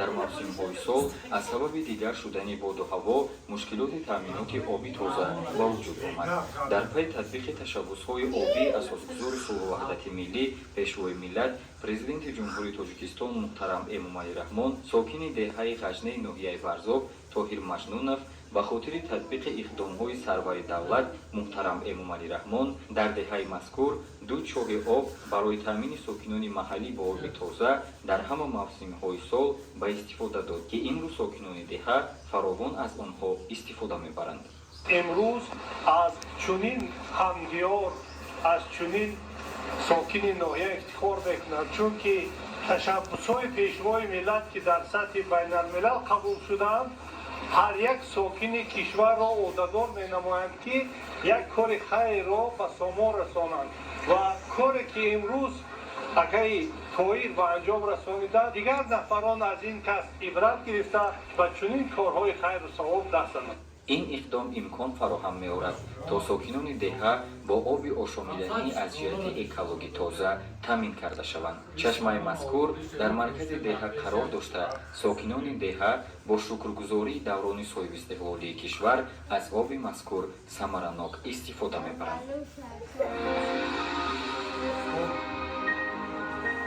Дар мавсимҳои сол аз сабаби дигар шудани боду ҳаво мушкилоти таъминоти оби тоза ба вуҷуд омад. Дар пайи татбиқи ташаббусҳои обии Асосгузори сулҳу ваҳдати миллӣ, Пешвои миллат, Президенти Ҷумҳурии Тоҷикистон муҳтарам Эмомалӣ Раҳмон, сокини деҳаи Ғажнеи ноҳияи Варзоб Тоҳир Маҷнунов ба хотири татбиқи иқдомҳои сарвари давлат муҳтарам Эмомалӣ Раҳмон дар деҳаи мазкур ду чоҳи об барои таъмини сокинони маҳаллӣ бо оби тоза дар ҳама мавсимҳои сол ба истифода дод, ки имрӯз сокинони деҳа фаровон аз онҳо истифода мебаранд. Имрӯз аз чунин ҳамдиёр, аз чунин сокини ноҳия ифтихор мекунам, чунки ташаббусҳои Пешвои миллат, ки дар сатҳи байналмилал қабул шудаанд, ҳар як сокини кишварро ӯҳдадор менамоянд, ки як кори хайрро ба сомон расонанд. Ва коре ки имрӯз акаи Тоҳир ба анҷом расонида, дигар нафарон аз ин кас ибрат гирифта, ба чунин корҳои хайру савоб даст зананд. Ин иқдом имкон фароҳам меорад, то сокинони деҳа бо оби ошомиданӣ аз ҷиҳати экологӣ тоза таъмин карда шаванд. Чашмаи мазкур дар маркази деҳа қарор дошта, сокинони деҳа бо шукргузории даврони соҳибистиқлолии кишвар аз оби мазкур самаранок истифода мебаранд.